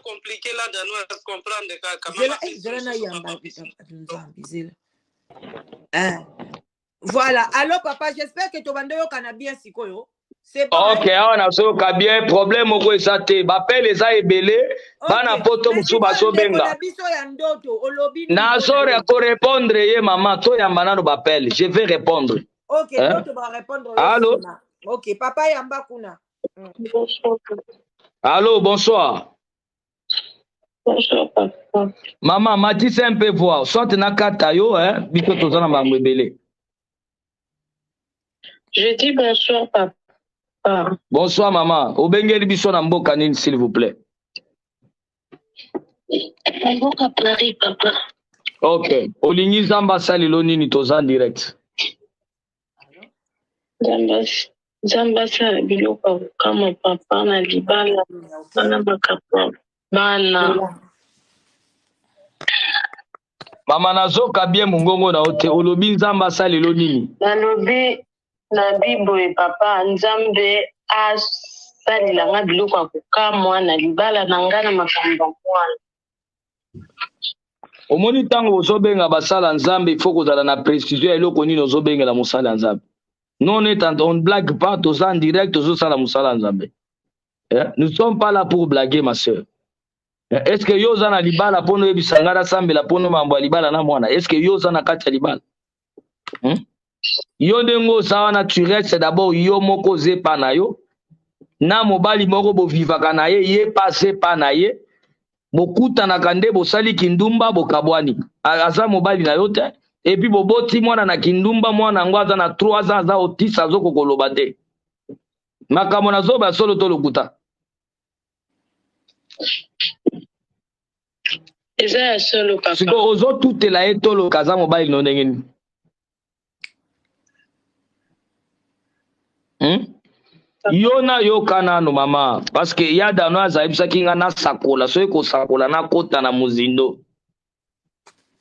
compliqué la danoise comprendre kaka. Zela, eh, zela na yamba nzambe zela. Hein. Voilà. Allô papa, j'espère que tobanda yokana bien sikoyo. C'est bon. Ok, awa nazoyoka bien, problème moko eza te, bapele eza ebele. Ok. Bana poto Mais mosusu sikoyo ndeko bazobenga. na biso ya ndoto olobi nini mpona Nazo ye? korépondre ye mama, toyamba nano bapele, je vais répondre. Ok, Hein? ndoto ba répondre yo Allo? nsima. Ok, papa yamba kuna. Bonsoir, Allo, bonsoir. bonsoir papa. Mama, matisa un peu voir, soit nakata yo, hein, biso toza na bango ebele. Je dis bonsoir papa. Bonsoir mama, obengeli biso na mboka nini s'il vous plaît? Mboka Paris papa. Ok, olingi Nzambe asalelo nini? Toza en direct. Nzambe Nzambe asala biloko ya kokamwa papa na libala Ok. na makambo ya bana. Zela. Mama, nazoka bien mongongo na yo te, olobi Nzambe asalelo nini? Nalobi na biboye papa, Nzambe asalela nga biloko ya kokamwa na libala na nga na makambo ya mwana. Omoni ntango ozobenga basala Nzambe, il faut kozala na précision ya eloko nini ozobengela mosala ya Nzambe. Non, on est en, on ne blague pas, toza en direct, tozosala mosala ya Nzambe. Eh? Nous sommes pas là pour blaguer, ma sœur. Eh, est-ce que yo oza na libala mpo oyebisa ngai nasambela mpo mambo ya libala na mwana? Est-ce que yo oza na kati ya libala? Yo ndenge oza wana, tu restes d'abord yo moko, oza epa na yo na mobali moko bovivaka na ye, ye pa aza epa na ye, bokutanaka nde bosali kindumba, bokabwani, aza mobali na yo te. Et puis boboti mwana na kindumba, mwana yango aza na 3 ans, aza autiste, azokoka koloba te. Makambo nazoba solo to lokuta? Eza ya solo papa. Sikoyo ozotutela ye toloka aza mobali no ndenge nini? Yo nayoka nano mama, parce que ya dano azayebisaki nga nasakola, soki kosakola nakota na mozindo.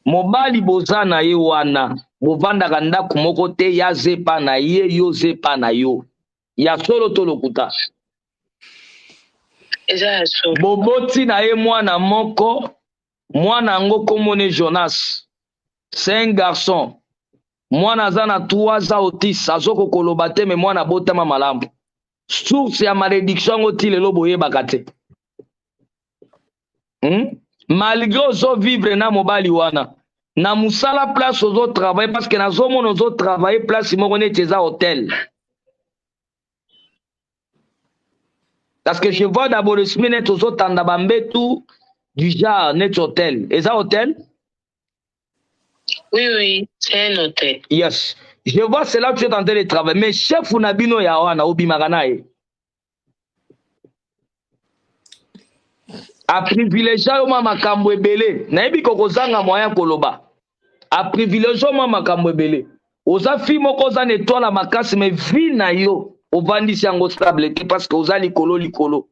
Mobali boza na ye wana, bovandaka ndako moko te, ya zepa na ye, yo zepa na yo. Ya solo to lokuta? Eza ya solo. Boboti na ye mwana moko, mwana yango kombo ne Jonas, c'est un garçon. Mwana aza na 3 ans, autiste, azokoka koloba te, me mwana abotama malamu. Source ya malédiction yango ti lelo boyebaka te. Malgré ozovivre na mobali wana na mosala, place ozotravaille, parce que nazomona ozotravaille place moko neti eza hotel, parce que je vois d'abord esprit neti ozotanda bambetu du genre neti hotel, eza hotel. Oui, c'est un hôtel. Yes, je vois, c'est là que tu es en train de travailler, mais chef na bino ya wana obimaka na ye, aprivilégie yo mwa makambo ebele. Nayebi kokozanga moyen koloba, aprivilégie yo mwa makambo ebele. Oza fille moko oza na étoile ya makasi, mais vie na yo ovandisi yango stable te, parce que oza likolo likolo,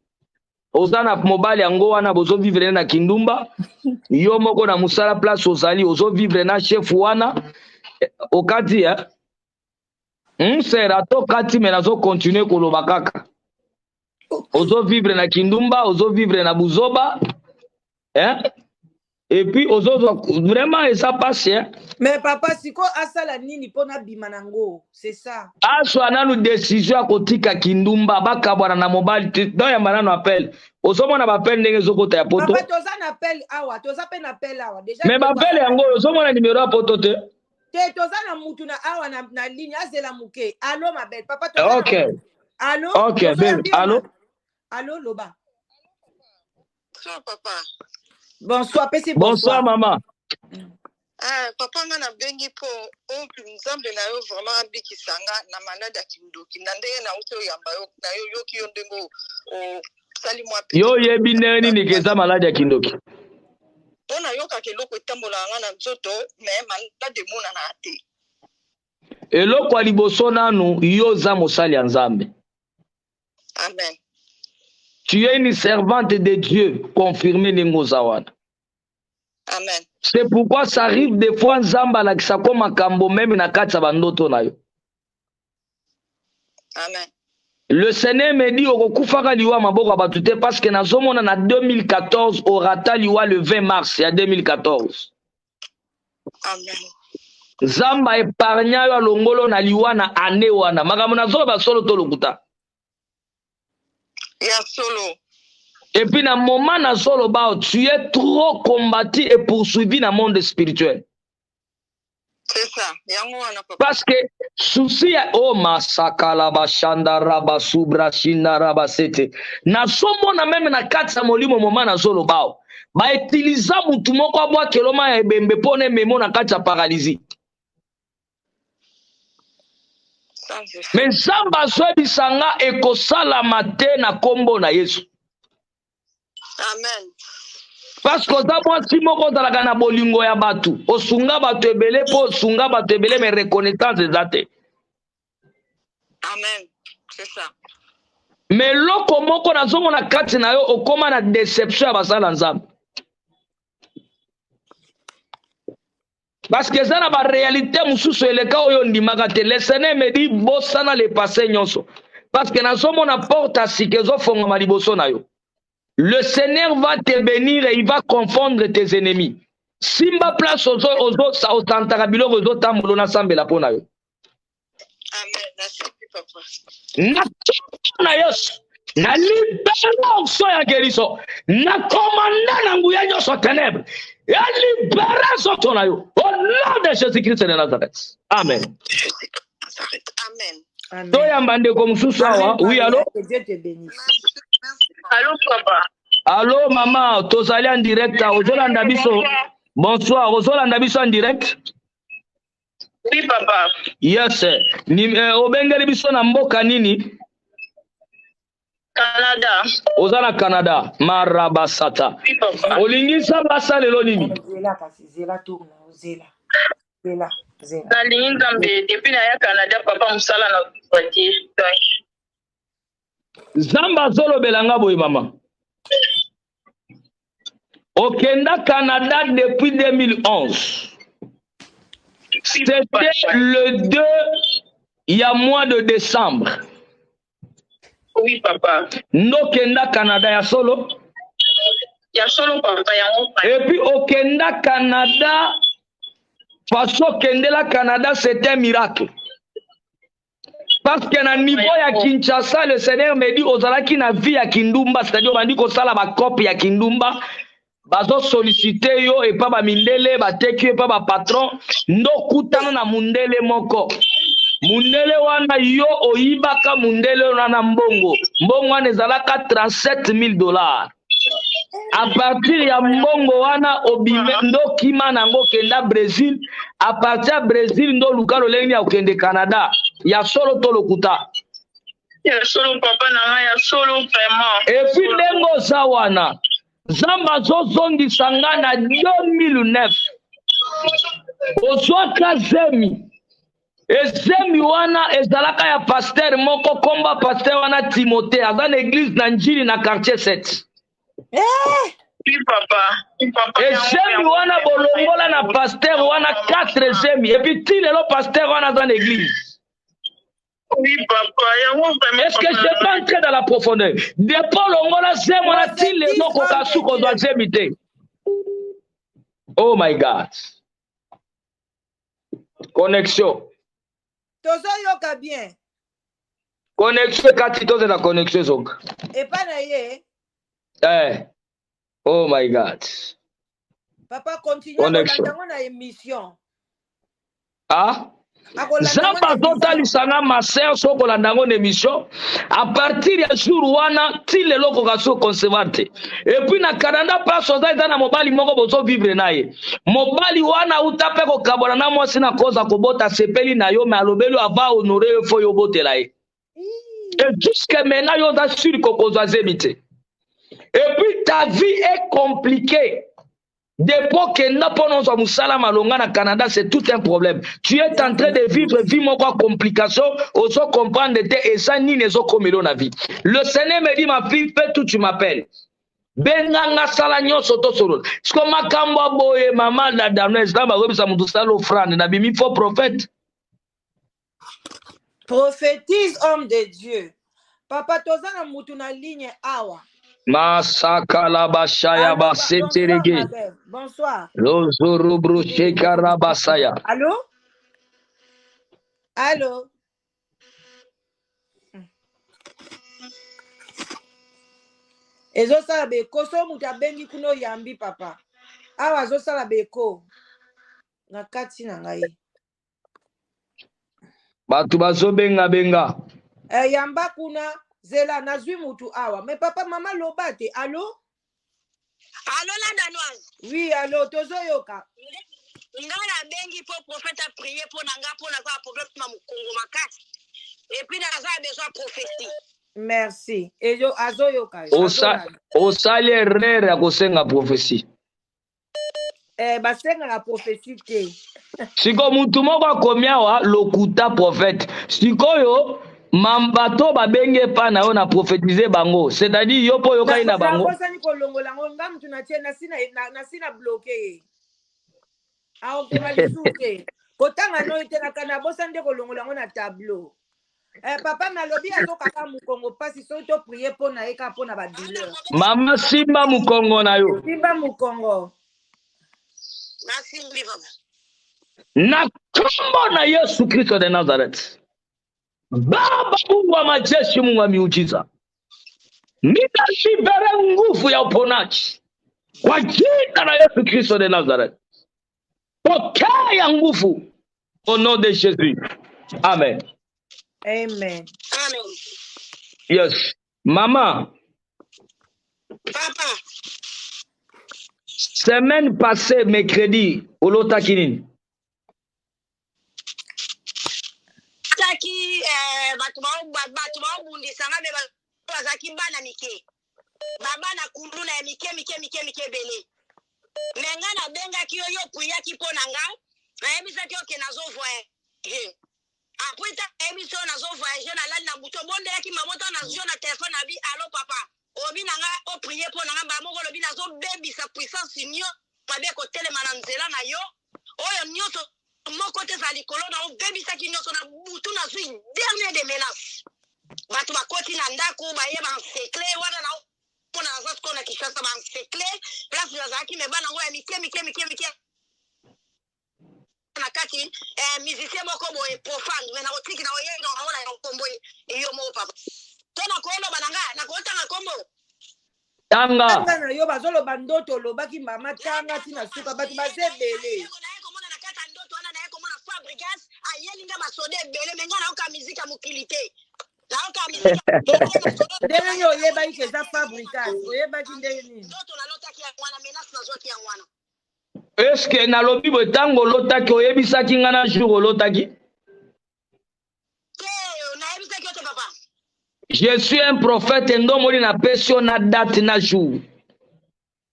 oza na mobali yango wana, bozovivre na kindumba. Yo moko na mosala place ozali, ozovivre na chef wana. Okati eh? Sœur, ata okati, me nazokontinue koloba kaka. Ozovivre na kindumba, ozovivre na buzoba, eh? Et puis ozozwa vraiment eza pasi, eh? Mais papa, sikoyo asala nini mpona bima nango? C'est ça. Azwa nanu décision ya kotika kindumba, bakabwana na mobali te. Doyamba nanu appel, ozomona baappel ndenge ezokota ya poto. Papa, toza na appel awa, toza mpe na appel awa déjà. Me baappel yango oyo ozomona nimero ya poto te. Te, toza na mutu na awa na ligne, azela moke. Allo ma belle, papa, toza Ok. Allo. Ok, tozoyambi bebe yo. Allo. Allo, loba. Bonsoir papa. Bonsoir, pesi. Bonsoir mama. Ah, papa, nga nabengi mpo oyo Nzambe na yo vraiment abikisa nga na malade ya kindoki na ndenge nauti oyamba yo na yo yoki yo ndenge osali mwa Yo oyebi ndenge nini ke eza maladi ya kindoki? Mpo nayokaka eloko etambolaka nga na nzoto, mais malade emonanaka te. Eloko ya liboso nanu, yo oza mosali ya Nzambe. Amen. Tu es une servante de Dieu confirmé ndenge oza wana. Amen. C'est pourquoi ça arrive des fois Nzambe alakisako makambo même na kati ya bandoto na yo. Amen. Le Seigneur me dit okokufaka liwa maboko ya bato te parce que nazomona na 2014 orata liwa le 20 mars ya 2014. Amen. Nzambe aepargna yo alongolo na liwa na année wana. Makambo nazoloba solo to lokuta? Ya solo. Et puis na moment nazoloba tu es trop combattu et poursuivi na monde spirituel. C'est ça. Yango wana papa. Parce que souci ya o oh, masakala bashanda raba subra shinda raba sete. Nazomona meme na kati ya molimo moment nazoloba ba utiliza mutu moko abwakelo ma ya ebembe mpo na ememo na kati ya paralysie. Me Nzambe azoyebisa nga ekosalama te na kombo na Yesu. Amen. Parce que oza mwasi moko ozalaka na bolingo ya bato, osunga bato ebele mpo osunga bato ebele, mais reconnaissance eza te. Amen. C'est ça. Mais eloko moko nazomona kati na yo, okoma na deception ya basala Nzambe. Parce que eza na ba réalité mosusu eleka oyo ondimaka te. Le Seigneur me dit bosana le passé nyonso. Parce que nazomona porte ya sika ezofongama liboso na yo. Le Seigneur va te bénir et il va confondre tes ennemis. Simba place ozo ozo osantaka biloko ezotambola nasambela mpo na yo. Amen. Nasipi papa. Na na Yesu na libera onction ya guérison na komanda na nguya nyonso ténèbre ya libera nzoto na yo au nom de Jésus-Christ de Nazareth. Amen. Nazareth. Amen. Amen. Toyamba ndeko mosusu awa. Amen, Oui, allo? Que Dieu te bénisse. Merci, merci. Allo papa. Allo mama, tozali en direct, ozolanda biso. Bonsoir, ozolanda biso en direct? Oui papa. Yes. Ni, obengeli biso na mboka nini? Canada. Oza na Canada. Marabasata. Oui papa. Olingi nzambe asalelo nini? Zela kasi zela tourne zela. Zela zela. Nalingi Nzambe depuis naya Canada papa mosala na kozwa te. Donc Nzambe azolobela nga boye mama. Okenda Canada depuis 2011. C'était le 2 ya mois de décembre. Oui papa. Ndokenda Canada ya solo? Ya solo papa yango. Et puis okenda Canada façon okendela Canada c'est un miracle. Parce que na niveau ya Kinshasa, le Seigneur me dit ozalaki na vie ya kindumba, c'est-à-dire obandi kosala ba cope ya kindumba, bazo solliciter yo epa ba mindele, bateki yo epa ba patron, ndo okutana na mundele moko. Mundele wana yo oyibaka mundele wana mbongo. Mbongo wana ezalaka 37 000 dollars. A partir ya mbongo wana obime ndo okima nango okenda Brésil, a partir ya Brésil ndo oluka lolenge ya kokende Canada. Ya solo to lokuta? Ya solo papa na nga, ya solo vraiment. Et puis ndenge oza wana, Nzambe azozongisa nga na 2009. Ozwaka zemi. Ezemi wana ezalaka ya pasteur moko, komba pasteur wana Timothée, aza na église na Njili na quartier 7. Eh! Oui, papa. Oui, papa. Ezemi wana bolongola na pasteur wana 4 zemi et puis ti lelo pasteur wana aza na église. Oui, papa. Yango vraiment. Est-ce que je peux entrer dans la profondeur? Depuis olongola zemi wana ti lelo koka suka ozwa zemi te. Oh my God. Connexion. Tozoyoka bien. Connexion ekati, tozela connexion ezonga. Epa na ye. Eh. Oh my God. Papa continue Connexion. kolanda yango na émission. Ah? Akolanda Nzambe yango na émission. azotalisa nga ma sœur soki kolanda yango na émission à partir ya jour wana ti lelo okoka so concevoir te. Et puis na Canada place oza eza na mobali moko bozo vivre na ye. Mobali wana auta mpe kokabola na mwasi na koza kobota, asepeli na yo mais alobeli yo ava honore yo fo yo obotela ye. Et jusque maintenant yo oza sur kokozwa zemi te. Et puis ta vie est compliquée. Depuis okenda mpo na ozwa mosala malonga na Canada, c'est tout un problème. Tu es en train de vivre vie moko ya complication, ozo comprendre te eza nini ezokomela yo na vie. Le Seigneur me dit ma fille, fais tout, tu m'appelles. Benga nga sala nyonso tosolola. Siko makambo ya boye mama na Danoise, ntango bakoyebisa moto sala offrande, nabimi faux prophète. Prophétise, homme de Dieu. Papa toza na mutu na ligne awa. Masakala bashaya Allo, bonsoir baseterege. ma belle. Bonsoir. Lozorobro shekarabasaya. Allo? Allo? Ezosala beko so moto abengi kuna oyambi papa. Awa azosala beko na kati na ngai. Bato bazobenga benga. Eh, yamba kuna zela nazwi mutu awa me papa mama loba te. Allo? Allo la danoise. Oui, allo, tozoyoka. Nga nabengi mpo prophète aprie mpo na nga mpo naza na problème na mokongo makasi epuis naza na besoin prophétie. Merci. Eyo azoyoka yo. Osa, osali erreur ya kosenga prophétie. Eh, basengaka prophétie te. Sikoyo mutu moko akomi awa lokuta prophète. Sikoyo bato babengi epa na yo na prophétise bango, c'est-à-dire yo mpo oyokani na bango. Nabosani kolongola yango nga mutu natie nasi na bloke ye. Akokoma lisusu te. Kotanga noyo te nabosani nde kolongola yango na tableau. Eh, papa nalobi azokaka mokongo mpasi soki to prie mpo na ye kaka mpo na badouleur. Mama simba mokongo na yo. Simba mokongo. Nasimbi papa. Na kombo na Yesu Kristo de Nazareth. Baba Mungu wa majeshi, Mungu wa miujiza, ninalibere nguvu ya uponaji kwa jina la Yesu Kristo de Nazareth. Pokea nguvu au nom de Jésus. Amen. Amen. Amen. Yes. Mama. Papa. Semaine passée, mercredi, olotaki nini? Taki bato baobundisa nga me bazalaki bana mike. Babana kuluna ya mike mike mike mike ebele. Me nga nabengaki yo, yo priaki mpo na nga, nayebisaki yo ke nazo voyage. Après ta nayebisi yo nazo voyage, nalali na butu, obondelaki mabota nazwi yo na telefone na bi allo papa. Obi na nga o prier mpo na nga, mbala moko olobi nazobebisa puissance nyonso mabe kotelema na nzela na yo, oyo nyonso moko te ezala likolo na obebisaki nyonso na butu, nazwi dernier de menace. Bato bakoti na ndako baye bansekle wana na mpona naza sikoyo na Kinshasa, bansekle place nazalaki me bana yango ya mike mike mike mike na kati musicien moko boye profane me nakotiki na oyenga yango na nkombo yo moko papa to nakoloba na nga nakotanga nkombo. Tanga. Tanga na yo bazoloba ndoto olobaki mama tanga tina suka bato baza ebele. Naye komona na kati ya ndoto wana, naye komona Fabregas ayeli nga basoda ebele me nga nayoka miziki ya mokili te. Nayoka miziki ndenge nini oyebaki ke eza Fabregas? Oyebaki ndenge nini? Ndoto nalotaki yango wana, menace nazwaki yango wana. Eske nalobi boye ntango olotaki oyebisaki nga na jour olotaki? Te, nayebisaki yo te papa. Je suis un prophète ndomoli napesi yo na date na jour.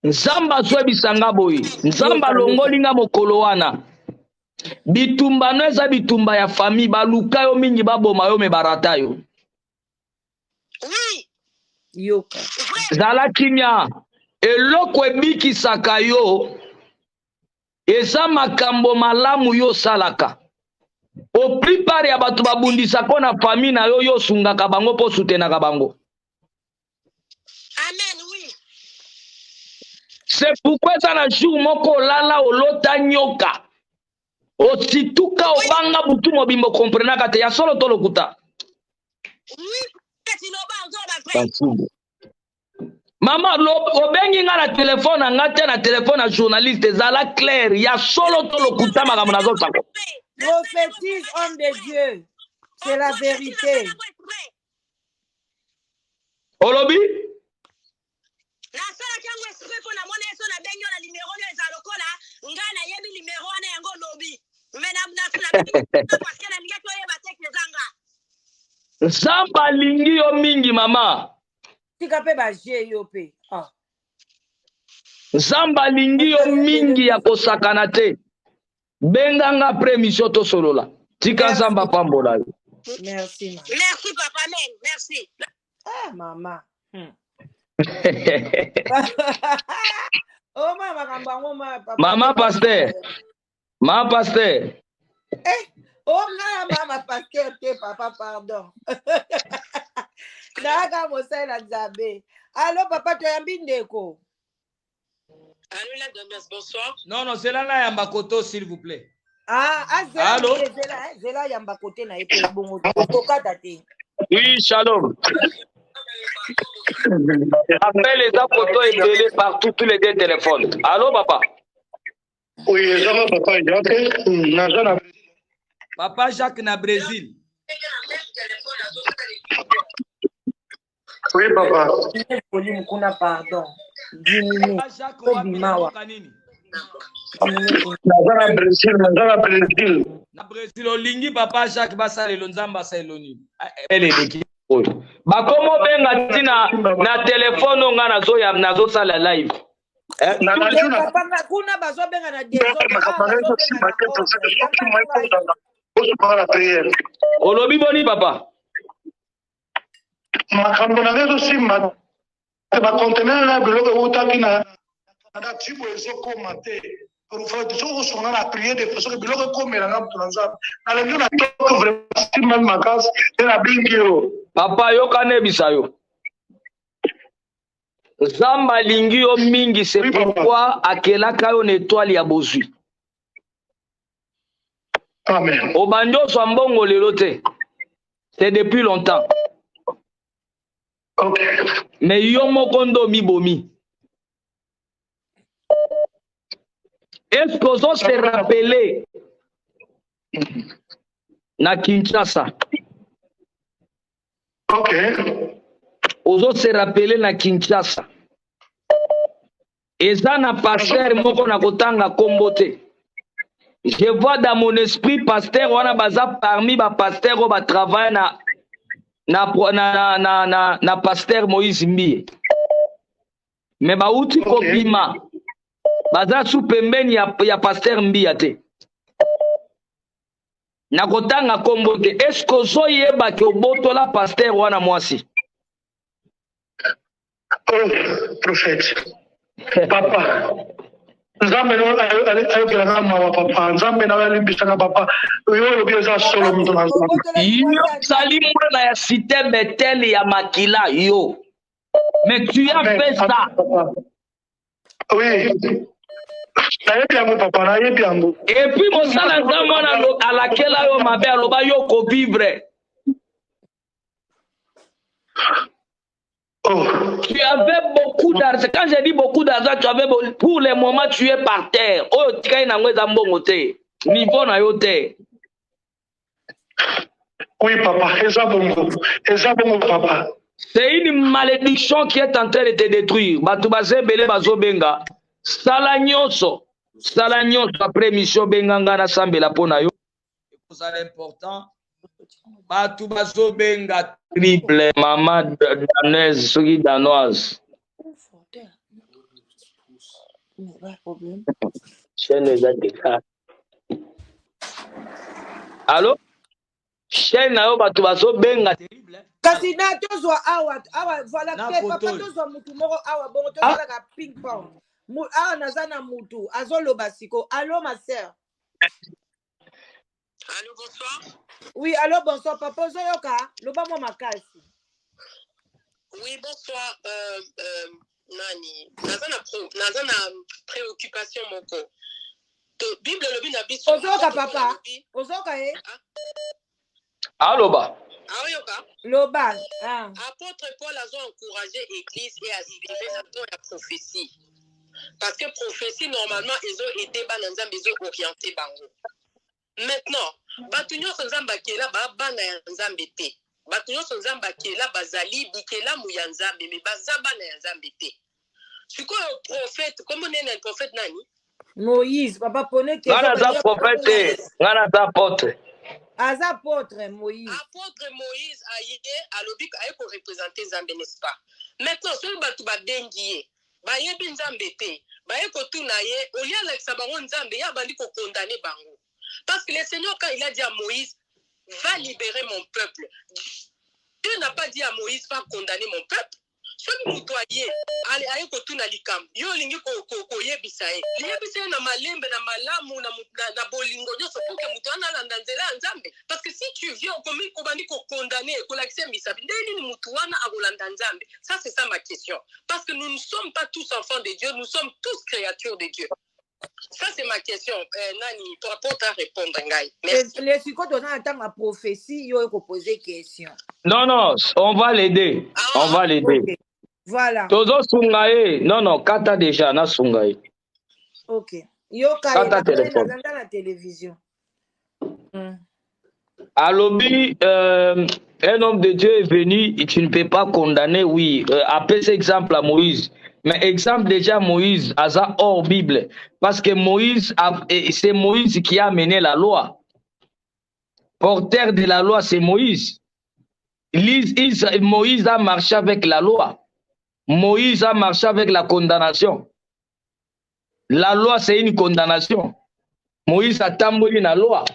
Nzambe azoyebisa nga boye, Nzambe alongoli nga mokolo wana. Bitumba no eza bitumba ya famille, baluka yo mingi baboma yo me barata yo. Oui. Yoka. Zala kimia. Eloko ebikisaka yo eza makambo malamu yo salaka. Au plupart ya bato babundisaka na famille na yo, yo osungaka bango mpo soutenaka bango. Amen, oui. C'est pourquoi eza na jour moko olala olota nyoka. Osituka obanga butu mobimba okomprenaka te ya solo to lokuta. Oui, Mama, obengi nga na telefone na nga te, na telefone na journaliste, ezala clair ya solo to lokuta makambo nazosako. Prophétise, homme de Dieu, c'est la vérité. Olobi? Nasalaki yango esprit mpo namona ye so nabengi yo na nimero oyo eza lokola nga nayebi nimero wana yango olobi me parce que nalingaki oyeba te ke eza nga. Nzambe alingi yo mingi mama. Tika mpe baje yo mpe. Nzambe alingi yo mingi ya kosakana te. Benga nga après mission tosolola. Tika Nzambe apambola yo. Merci mama. Merci papa, amen. Merci. Ah mama. Oh mama makambo yango ma papa. Mama pasteur. Mama pasteur. Eh, oh nga mama pasteur te papa pardon. Nayaka mosali na Nzambe. Alo papa, toyambi ndeko. Allô, la Damias, bonsoir. Non, non, zela nayamba koto, s'il vous plaît. Ah, azela. Allô? Zela, zela, yamba kote na ye mpe bongo tokata te. Oui, shalom. Appel eza koto ebele partout, tous les deux téléphones. Allo papa. Oui, eza papa Jacques, naza na Papa Jacques na Brésil. Oui, papa. Volume kuna, pardon. Diminue. Papa Jacques wapi Obima na wa. mboka nini? Diminue. Naza na Brésil, naza na Brésil. Na Brésil olingi papa Jacques basalelo Nzambe asalelo nini? Ele eleki oyo. Bakomo benga ntina na telefone oyo nga nazoya nazosala live. Eh, Na Eh, radio na papa nga kuna bazobenga na désordre, awa makambo bazobenga ezosimba na te, ordre. soki Yamba mai ngai. kozanga osukaka na prière. Olobi boni papa? Makambo na ngai ezosimba te, baconteneur na biloko eutaki na na tibo ezokoma te. Soki okosunga na prière de soki biloko ekomela nga, moto na Nzambe, nalengi na toko vraiment simba makasi te, nabengi yo. Papa, yoka nayebisa yo. Nzambe alingi yo mingi, c'est Oui, papa. pourquoi akelaka yo na étoile ya bozwi. Amen. Obandi ozwa mbongo lelo te. C'est depuis longtemps. Ok. Mais yo moko nde omibomi. Est-ce que ozo se rappeler na Kinshasa? Ok. Ozo se rappeler na Kinshasa? Eza na pasteur moko na kotanga kombo te. Je vois dans mon esprit pasteur wana baza parmi ba pasteur oyo ba travaille na pasteur Moïse Mbiye. Mais bauti kobima, baza su pembeni ya pasteur Mbiya te. Na kotanga kombo te. Est-ce que ozoyeba ke obotola pasteur wana mwasi? Oh, prophète, papa, Nzambe ayokelaka mawa, papa. Nzambe na alimbisaka, papa. Oyo olobi eza solo, moto na Nzambe. Yo ozali mwana ya cité Betel ya makila yo. Mais tu as Amen. fait ça. Amen, papa. Oui, nayebi yango, papa, nayebi yango. Et puis mosala Nzambe wana alakela yo mabe, aloba yo kovivre. Oh. Tu avais beaucoup d'argent. Quand j'ai dit beaucoup d'argent, tu avais pour le moment tu es par terre. Oyo tikali nango eza mbongo te. Niveau na yo te. Oui, papa, eza bongo, eza bongo, papa. C'est une malédiction qui est en train de te détruire. Bato baza ebele bazobenga. Sala nyonso. Sala nyonso après mission benga nga nasambela mpo na yo. Ekozala important. Bato bazobenga triple mama danaise soki danoise. Chaîne eza déjà. Allo? Chaîne na yo bato bazobenga terrible. Hein? Kasi na tozwa awa awa, voilà. Na Te papa, koto oyo. Tozwa mutu moko awa bongo tosalaka ping pong. Awa naza na mutu azoloba siko. Allo, ma sœur. Allô, bonsoir. Oui, allo, bonsoir papa, ozoyoka? Loba mwa makasi. Oui, bonsoir. Nani, naza na préoccupation moko. To Bible elobi na biso. Ozoyoka? Apôtre Paul Papa. alobi, Ozoyoka ye? Aloba. Aoyoka? Loba, ah. Apôtre Paul azo encouragé église et aspirer na don ya prophétie. Parce que prophétie normalement ezo aider bana Nzambe, ezo orienter bango. Maintenant, bato nyonso Nzambe akela ba bana ya Nzambe te. Bato nyonso Nzambe akela bazali bikelamu ya Nzambe, mais baza bana ya Nzambe te. Sikoyo prophète, kombo nene prophète nani? Moïse, papa, pone. Nga naza prophète te, nga naza apôtre. Aza apôtre Moïse. Apôtre Moïse aye, alobi aye koreprésenter Nzambe, n'est-ce pas? Maintenant soki bato babengi ye, bayebi Nzambe te, baye kotuna ye, olie alakisa bango Nzambe, ye abandi kokondane bango. Parce que le Seigneur, quand il a dit à Moïse: «Va libérer mon peuple», Dieu n'a pas dit à Moïse: «Va condamner mon peuple.» Soki moto aye, aye kotuna likambo, yo olingi koyebisa ye, liyebisa ye na malembe, na malamu, na, na, na bolingo nyonso, mpo ke moto wana alanda nzela ya Nzambe. Parce que si tu viens, okomi obandi kokondane, kolakisa misapi, ndenge nini moto wana akolanda Nzambe? Ça, c'est ça ma question. Parce que nous ne sommes pas tous enfants de Dieu, nous sommes tous créatures de Dieu. Ça, c'est ma question. Nani, pour apporter à répondre, ngai. Merci. Le sikoyo toza na ntango ya prophétie, yo ekopose question. Non, non, on va l'aider. On va l'aider. Ok, voilà. Tozosunga ye. Non, non, kata déjà, nasunga ye. Ok, yoka ye. Kata téléphone. Nazanda na télévision. Alobi, un homme de Dieu est venu et tu ne peux pas condamner, oui. Après cet exemple à Moïse. Mais exemple déjà, Moïse, aza hors Bible. Parce que Moïse, et c'est Moïse qui a amené la loi. Porteur de la loi, c'est Moïse. Moïse a marché avec la loi. Moïse a marché avec la condamnation. La loi, c'est une condamnation. Moïse a tamboli la loi.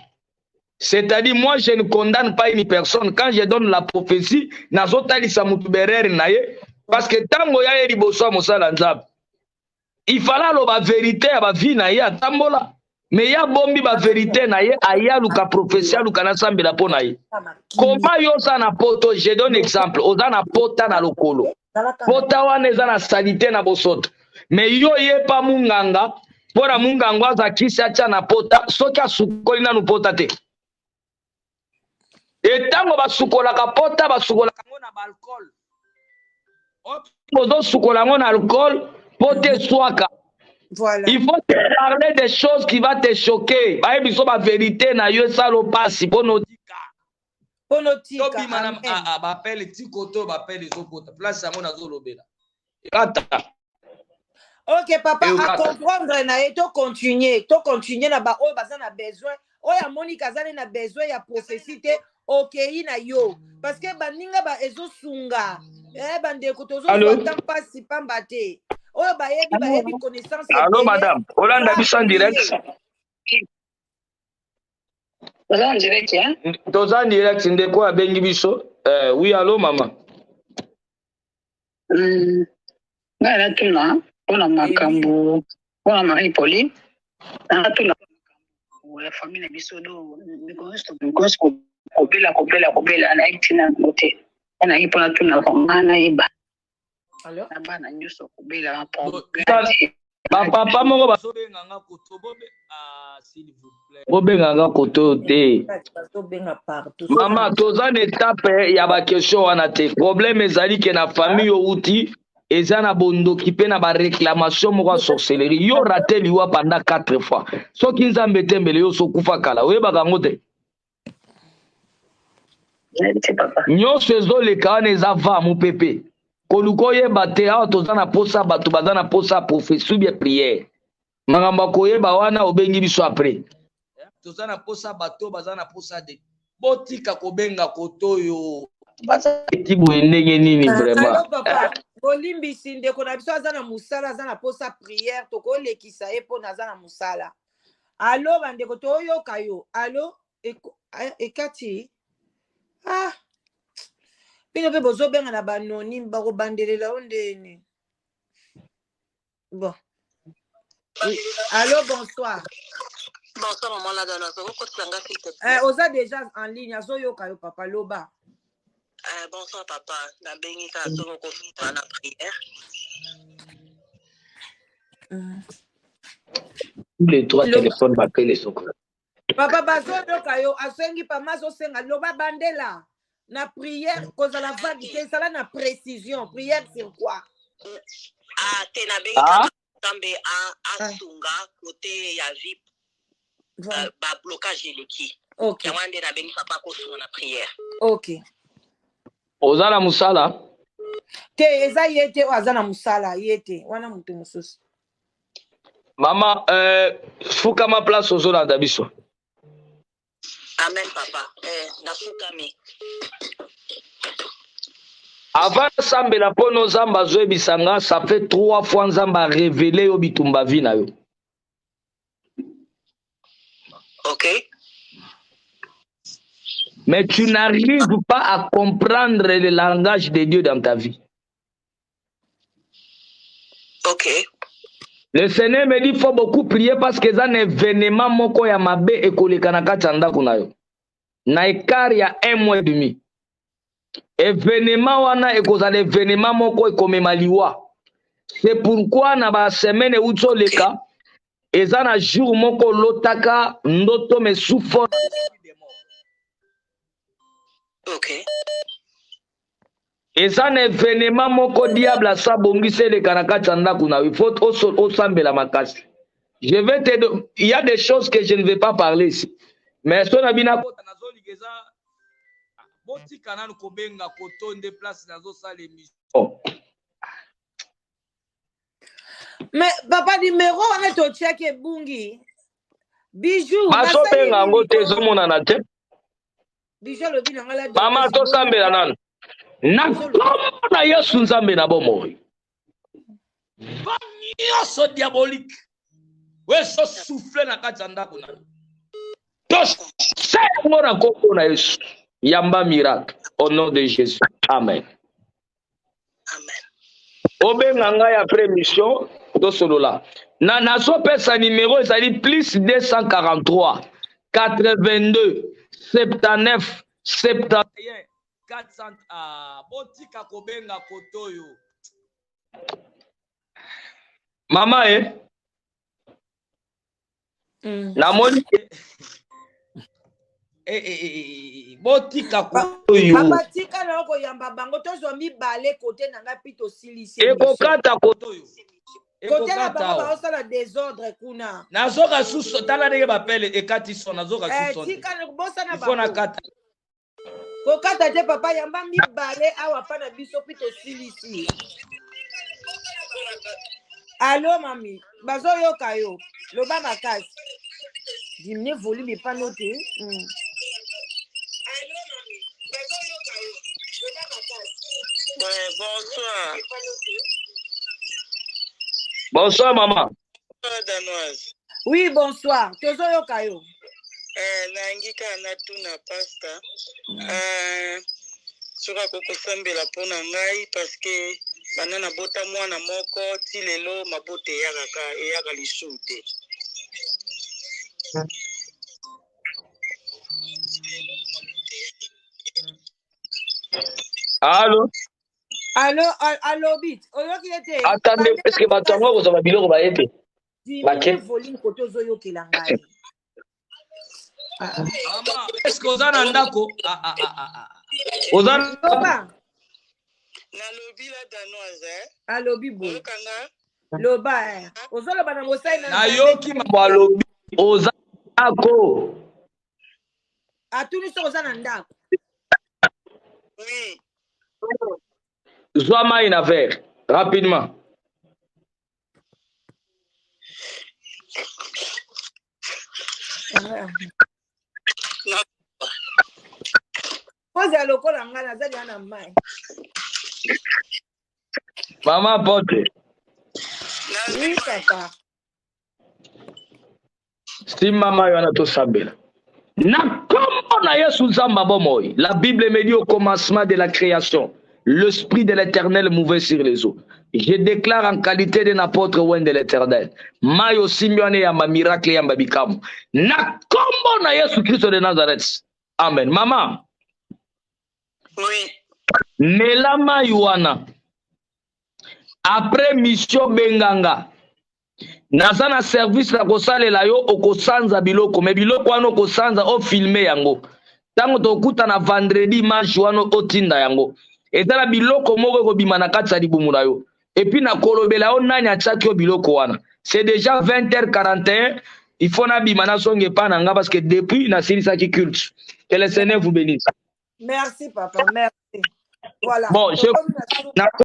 C'est-à-dire, moi, je ne condamne pas une personne. Quand je donne la prophétie, nazotalisa mutu berere na ye. Parce que tango ya ye liboso ya mosala Nzambe, il fallait aloba vérité ya ba vie na ye atambola. Mais ya bombi ba vérité na ye, aya luka prophétie, aluka nasambela mpo na ye. Comment yo oza na poto, je donne exemple, oza na pota na lokolo. Pota wana eza na saleté na bosoto. Mais yo yepa munganga, mpo na munganga aza kisi atia na pota, soki asukoli nanu pota te. Etango basukolaka pota, basukolaka yango na baalcool. Bozosukola yango na alcool po te eswaka. Voilà. Il faut te parler des choses qui va te choquer. Bayebi so ba vérité na yo esala opasi mpo notika. Mpo notika. Tobima na Amen. ah, ah, bapele ti kote oyo bapele ezokota place yango nazolobela kata. Ok papa. Eyokaka. Acomprendre na ye, tocontinue na baoyo baza na besoin. Oyo amoni kaza ne na besoin ya prophétie te, okei na yo, parce que baninga ba ezosunga, bandeko tozozwa Allô? ta mpasi pamba te. Oyo bayebi connaissance Allo ebele. madame, olanda biso en direct. Oza en direct, hein? Toza en direct, ndeko abengi biso. Oui, allo mama. Ngai natuna mpona makambo mpona Marie Pauline, natuna makambo ya famille na biso do mikolo nyonso kobela, kobela, kobela, nayebi ntina yango te. Nga nayebi mpona tuna nga nayeba. Allo? Na bana nyonso kobela, problème te. Bapapa moko bazobenganga koto bobe, ah, s'il vous plaît, bobenganga koto te. Bazobenga partout. Mama, toza na étape ya baquestion wana te. Problème ezali ke na famille outi eza na bondoki mpe na baréclamation moko ya sorcellerie. Yo raté liwa pendant quatre fois. Soki Nzambe tembele yo, sokufa kala. Oyebaka yango te. Nayebi te, papa. Nyonso ezoleka wana eza va mopepe. Koluka oyeba te. Awa toza na posa, bato baza na posa ya prophétie ou bien prière. Makambo ya koyeba wana, obengi biso après. Toza na posa, bato baza na posa de botika kobenga koto oyo baza eti boye ndenge nini vraiment? Allo papa, bolimbisi, ndeko na biso aza na mosala, aza na posa prière, tokolekisa ye mpona aza na mosala. Allo bandeko, toyoka yo. Allo, ekati. Ah, bino mpe bozobenga na baanonyme, bakobandelela yo ndeni. Bon, oui. Allo, bonsoir. Bonsoir, maman Ladana. Okotisa nga, s'il te plaît. Oza déjà en ligne, azoyoka yo papa, loba. Bonsoir papa, nabengi kaka soki okosala na prière. Tous les trois Loba. Téléphones bapele soko. Papa, bazoyoka yo. Asengi pama, azosenga, loba, bandela na prière, kozala vague te, ezala na précision. Prière sur quoi? Ah te, nabengi Ah? kaka Nzambe asunga côté ya vie. Voilà. Bablocage eleki. Ok. Yango wana nde nabengi papa kosunga na prière. Ok. Oza na mosala? Te, eza ye te oyo aza na mosala, ye te wana, moto mosusu. Mama, fukama place ozolanda biso. Amen papa, nafukami. Avant nasambela mpono, Nzambe azoyebisa nga, ça fait trois fois Nzambe arévéler yo bitumba vie na yo. Ok. Mais tu n'arrives pas à comprendre le langage de Dieu dans ta vie. Ok. Le Seigneur me dit faut beaucoup prier parce que eza na événement moko ya mabe ekoleka na kati ya ndako na yo na écart ya un mois et demi. Événement wana ekozala événement moko ekomema liwa. C'est pourquoi na ba semaine euti oleka, eza na jour moko olotaka ndoto mais sous forme. Eza na événement moko diable asa bongisi eleka na kati ya ndako na yo. Il faut osambela makasi. Je vais te il y a des choses que je ne vais pas parler ici, mais so na bino akota nazolinga eza botika nanu kobenga koto nde place nazosala émission. Mais papa, numéro wana totiaki ebungi. Bijou. Bazobenga yango te, ezomonana te. Bijou alobi na ngai la. Mama, tosambela nanu na nkombo na Yesu Nzambe na bomoi. Ba nyonso diabolique oyo ezosouffle na kati ya ndako na yo, tosa yango na nkombo na Yesu. Yamba miracle au nom de Jésus, amen. Amen. Obenga ngai après mission, tosolola. Na nazopesa numero ezali plus 243 82 79 71 400. Ah, botika kobenga koto oyo, mama e. Namoni botika koyo. Papa, tika na yo koyamba bango, tozwa mibale kote na ngai mpi tosilisi. Ekokata koto oyo. Kote na Ekokata bango. awa. Baosala desordre kuna. Nazoka susu, tala ndenge bapele ekati son, nazoka susu te. Tika bosana Ifo bango. nakata. Kokata te papa, yamba mibale awa mpa na biso mpi tosilisi. Alo mami, bazoyoka yo, loba makasi, diminue volume epano te. Ouais, bonsoir. Bonsoir mama. Bonsoir, Danoise. Oui, bonsoir, tozoyoka yo. Nayangi kaka natuna pasta soki akoki kosambela mpo na ngai, parce que banda nabota mwana moko ti lelo mabota eyakaka, eyaka lisusu te. Alo. Alo, alobi, oyoki ye te. Attendez, est ce que bato yango kozwa babiloko baye te? Diminue Bake. volume kote ozoyokela ngai. Ah, ah. Mama, est ce que oza na ndako? Ah, ah, ah, ah, ah. Oza na ndako? Loba. Nalobi la Danoise, eh? Alobi boye. Oyokanga? Loba, eh. Ozoloba na mosali na Nzambe. Nayoki mambo alobi, oza na ndako? Atuni soki oza na ndako. Oui. Zwa mai na verre rapidement. Ozala lokola ngai, naza deya na mai. Mama pote. Nazwi Oui mai. Papa. Simba mai wana, tosambela na nkombo na Yesu Nzambe ya bomoi. La Bible me dit, au commencement de la création, l'esprit de l'Éternel mouvait sur les eaux. Je déclare en qualité d'un apôtre oint de l'Éternel, mai osimbi wana eyamba miracle, eyamba bikamwa na nkombo na Yesu Kristo de Nazareth, amen. Mama. Oui. Mela mai wana. Après mission, benganga, naza na service na kosalela yo. Okosanza biloko, me biloko wana okosanza, ofilme yango. Ntango tokutana vendredi, image wana otinda yango. Eza na biloko moko ekobima na kati ya libumu na yo, et puis nakolobela yo nani atiaki yo biloko wana. C'est déjà 20h41, il faut nabima, nazonga epa na nga, parce que depuis nasilisaki culte. Que le Seigneur vous bénisse. Merci papa, merci. Voilà. Bon, je Tokomi na suka. na